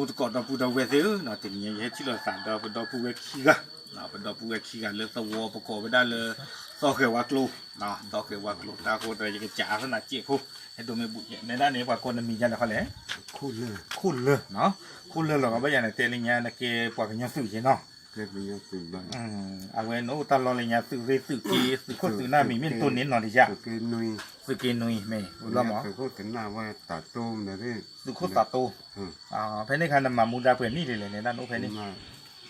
အိၣ်သကိးဒီပုၢ်ဒီဝဲၢ်သ့ၣ်ဧၢ, တနံၤညါယဟဲထံၣ်လိာ်သးဒီးပဒီပုၢ်ဝဲၢ်ခံဂၤ, ပဒီပုၢ်ဝဲၢ်ခံဂၤလၢသဝီပကိးဝဲဒၣ်လၢ သီၣ်ဃဲၤဝါကျိ, သီၣ်ဃဲၤဝါကျိ တၢ်ဃိဒီးယကစးအသနာ်က့ဖိ, ဟဲဒိးမ့ၢ်ဘူးနဲဒၣ်န့ၣ် ပှၤကိးနမံၤဒ်လဲၣ်ဃီလဲၣ်, ခိၣ်လၢၢ်, ခိၣ်လၢၢ်လီၤ, ဘၣ်ယၤန့ၣ်တဲလၢညါနကဲပှၤကညီသုးယဲၢ်နီၤ, အဝဲနအိၣ်တၢ်လီၢ်လၢညါ သုးရ့ၣ်သုးက့ သုးခိၣ်သုးနၢ်မံၤ မ့ၢ်တိၢ်န့ၢ်နီၤတယၢ်, သုးက့နွံ, သုးက့နွံမ့ၢ်လီၤမး သုးခိၣ်သုးနၢ်ဝဲတၢ်တိၢ်န့ၣ် သုးခိၣ်သးတိၢ်, ဖဲန့ၣ်အခါနမၤမူဒါပှဲၤနံၣ်ဒ်လဲၣ်န့ၣ် ဒၣ်နအိၣ်ဖဲန့ၣ်, မ့ၢ်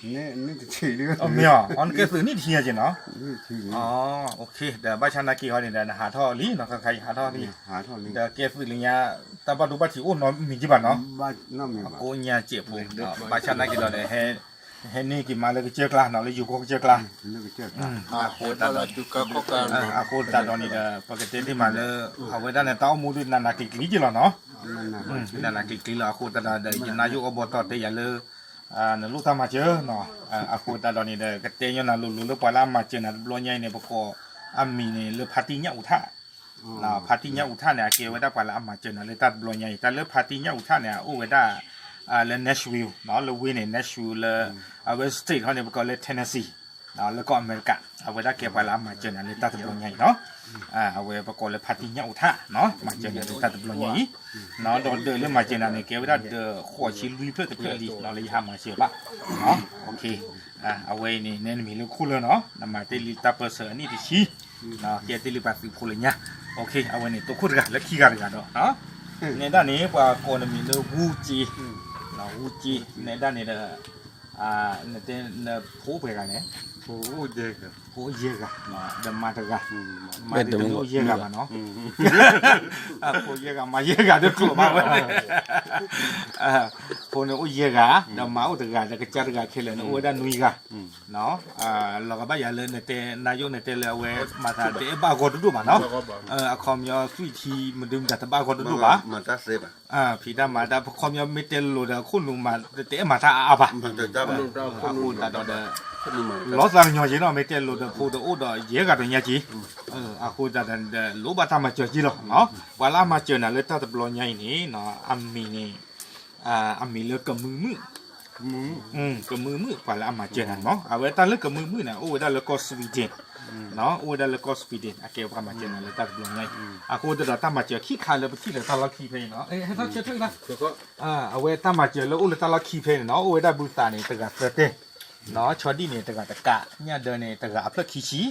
အီၤ နကဲသုးနံၣ်တဆံယဲၢ်နီၤ, ဒီးဘၣ်ဆၣ်နာ်က့ဟီန့ၣ်ဒီး နဟးထီၣ်လံနီၤ ခါခါယဟးထီၣ်လံ, ဒီးကဲသုးလၢညါ တၢ်ဘၣ်ဒိဘၣ်ထံးအိၣ်နီတမံၤက့ဘၣ်နီၤ, အကိးညါစဲးဖိ, ဘၣ်ဆၣ်နာ်က့ဒီး ဟဲန့ၢ်က့ၤမးလၢကစၢၢ်ကျါနီၤ လၢယိၤကီၢ်ကစၢၢ်ကျါ, အဃိသတးဒီး အဃိသတးဒီးန့ၣ်ဒီး ပကတဲတ့ၢ်မးလၢ အဝဲဒၣ်န့ၣ် တၢ်အိၣ်မူဒုးနးနးကျံၤကျံၤက့လီၤနီၤ, နးနးကျံၤကျံၤလီၤ အဃိသတးဒီး ယနါယိၣ်အီဘီတီတဲယၤလၢ နလိၣ်တၢ်မၤစၢၤနီၤ, အဃိသတးဒီးန့ၣ်ဒီး ကတဲညီနၤလိၤလိၤလၢပှၤလၢအမၤစၢၤနၤတဘျီညါအံၤန့ၣ် ပကိးအမံၤန့ၣ်လၢဖါတံၢ်ညၣ်အူထၣ်, ဖါတံၢ်ညၣ်အူထၣ်န့ၣ် အကဲဝဲဒၣ်ပှၤလၢအမၤစၢၤနၤလၢတၢ်တဘျီညါအံၤ တၢ်လၢဖါတံၢ်ညၣ်အူထၣ်န့ၣ် အအိၣ်ဝဲဒၣ် လၢ Nashville နီၤ လၢဝ့ၢ်န့ၣ် Nashville လၢ အဝဲ state ဟီန့ၣ် ပကိးလၢ Tennessee လၢကီၢ်အမဲရကၤ အဝဲဒၣ်ကဲပှၤလၢအမၤစၢၤနၤလၢတၢ်တဘျီညါအံၤနီၤ, အဝဲပကိးလၢဖါတံၢ်ညၣ်အူထၣ်နီၤ မၤစၢၤနၤလၢတၢ်တဘျီညါအံၤ, ဒီးဒၢးလၢမၤစၢၤနၤန့ၣ် ကဲဝဲဒၣ်ဒၢးဃိးဆံလွံၢ်ဖျၢၣ်တဖျၢၣ်လံနီၤ လၢယဟးမၤစၢၤဘၣ်, အဝဲအံၤန့ၣ် နဲနမံၤလၢခိၣ်လၢၢ်နီၤ နမၤတ့ၢ်လံတၢ်ပၢၢ်ဆၢအနံၣ်တဆံ, ကဲတ့ၢ်လံပှၤသုးဖိလၢညါ, အဝဲန့ၣ်တိခိၣ်တဂၤလၢခံဂၤတဂၤဒီး နဲဒၣ်န့ၣ် ပှၤကိးနမံၤလၢဝူက့, ဝူက့ နဲဒၣ်န့ၣ်ဒီး နတဲနဖိအိၣ်ပှဲၤဂၤလဲၣ်, ဖိအိၣ်ယဲၢ်ဂၤ, ဒီးမါတဂၤ, မါတဂၤအိၣ်ယဲၢ်ဂၤဘၣ်နီၤ, ဖိယဲၢ်ဂၤ မါယဲၢ်ဂၤဒီးကျိာ်ဘၣ်ဝဲ, ဖိန့ၣ်အိၣ်ယဲၢ်ဂၤ, ဒီးမါအိၣ်တဂၤ ဒီးကစၢ်တဂၤခဲလၢာ်န့ၣ် အိၣ်ဝဲဒၣ်နွံဂၤ လီၤဂာ်ဘၣ်ယၤလၢနတဲ နါယိၣ်နတဲလၢအဝဲ မၤသးတအဲၣ်ဘၣ်အဂီၢ်တဒိၣ်ဘၣ်နီၤ, အခီပညီသွံၣ်ထံမဒုမတၤတဘၣ်အဂီၢ်တဒိၣ်ဘၣ်, ဖံးတၢ်မၤတၢ် ခီပညီမ့ၢ်တဲလိၤလိၤဒီး ခိၣ်နူာ်မၤတအဲၣ်မၤတၢ်အါအါဘၣ်, အဃိသတးဒီး လီၤသးကညီၤက့ၤနီၤ မ့ၢ်တဲလိၤဒီး ဖိတအိၣ်ဒီးယဲၢ်ဂၤဒီးညါက့ၤ, အဃိသတးဒီး လိၣ်ဘၣ်တၢ်မၤစၢၤက့ၤလီၤ, ပှၤလၢအမၤစၢၤနၤလၢတၢ်တဘျီညါအံၤန့ၣ် အမံၤန့ၣ် အမံၤလၢကမုာ်မုာ်, ကမုာ်မုာ် ပှၤလၢအမၤစၢၤနၤမး အဝဲတၢ်လၢကမုာ်မုာ်န့ၣ် အိၣ်ဝဲဒၣ်လၢကီၢ် Sweden, အိၣ်ဝဲဒၣ်လၢကီၢ် Sweden အကဲပှၤမၤစၢၤနၤလၢတၢ်တဘျီညါအံၤ, အဃိသတးဒီးတၢ်မၤစၢၤခံခါလၢပထံၣ်လၢတၢ်လီၢ်ခံဖဲအံၤနီၤ, အဝဲတၢ်မၤစၢၤလၢအိၣ်လၢတၢ်လီၢ်ခံဖဲန့ၣ်နီၤ အိၣ်ဝဲဒၣ်ဘုသးန့ၣ် တဂၤသၢတဲာ်, ဆီဒံၣ်န့ၣ် တဂၤတကး, ညၣ်ဒၢန့ၣ် တဂၤအဖျၢၣ်ခံဆံ,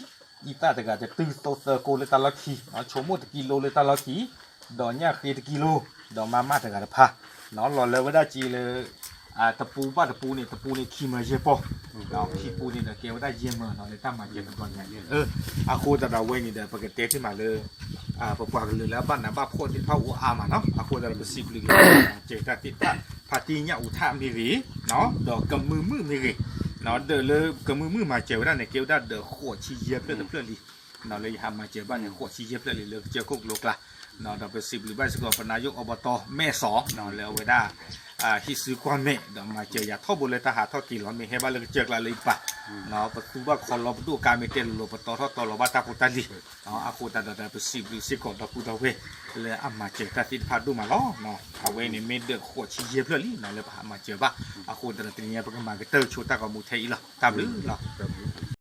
အံသၣ်တဂၤတတုၤ သိသၢကိလၢတၢ်လီၢ်ခံ, ဆိကမိၣ်တကံလိလၢတၢ်လီၢ်ခံ, ဒီးညၣ်ဃ့တကံလိ, ဒီးမါမၢ်တဂၤတဖၣ်, လီၤလၢဝဲဒၣ်က့လၢ တပူၤဘၣ်တပူၤန့ၣ် တပူၤန့ၣ်ခံမၢယဲၢ်ပီၢ်, ခံပူၤန့ၣ်ဒီးကဲဝဲဒၣ်ယဲၢ်မၢနီၤ လၢတၢ်မၤစၢၤတဘျီညါန့ၣ်, အဃိသတးဒီးဝဲန့ၣ်ဒီး ပကတဲတ့ၢ်မးလၢ ပပှၤကလုာ်လၢအဘၣ်နးဘၣ်ဖှီၣ်သ့ၣ်တဖၣ်အိၣ်အါမးနီၤ, အဃိသတးဒီးပစံးဘျုးက့ၤ မၤစၢၤတၢ်သ့ၣ်တဖၣ် ဖါတံၢ်ညၣ်အူထၣ်မ့ၢ်ဂ့ၤ, ဒီးကမုာ်မုာ်မ့ၢ်ဂ့ၤ, ဒီးလၢကမုာ်မုာ်မၤစၢၤဝဲဒၣ်န့ၣ် ကဲဝဲဒၣ်ဒီးဃိးဆံယဲၢ်ဖျၢၣ်တဖျၢၣ်လံ လၢယဟးမၤစၢၤဘၣ်န့ၣ် ဃိးဆံယဲၢ်ဖျၢၣ်လံလၢကစၢၢ်ခိၣ်ကလိကျါ, ဒီးပစံးဘျုးဘၣ်စ့ၢ်ကီး ပနါယိၣ်အီဘီတီမဲၢ်စီၤ လၢအဝဲဒၣ် ဟံးစုကွၢ်မဲာ် ဒီးမၤစၢၤယၤထီဘိလၢတၢ်ဟးထီၣ်က့ၤလီၤ မ့ၢ်ဟဲဘၣ်လၢကစၢၢ်ကျါလၢယပၤ, ပသူဘၣ်ခီလီၤပဒိၣ်ကါ မ့ၢ်တဲလိၤလိၤ ပတီထီၣ်တီလီၤဘၣ်တၢ်ဖိတၢ်လံၤ, အဃိသတးဒီး ပစံးဘျုးစ့ၢ်ကီးဒီပုၢ်ဒီဝဲၢ် လၢအမၤစၢၤတၢ်သ့ၣ်တဖၣ်ဒိၣ်မးလီၤ. အဝဲန့ၣ်မ့ၢ်ဒီးဃိးဆံယဲၢ်ဖျၢၣ်လံ လၢပဟးမၤစၢၤဘၣ်, အဃိသတးဒီးတနံၤညါ ပကမၤကတၢၢ်ဆိတၢ်ဂီၤမူထဲအံၤလီၤ. တၢ်ဘျုးလီၤ.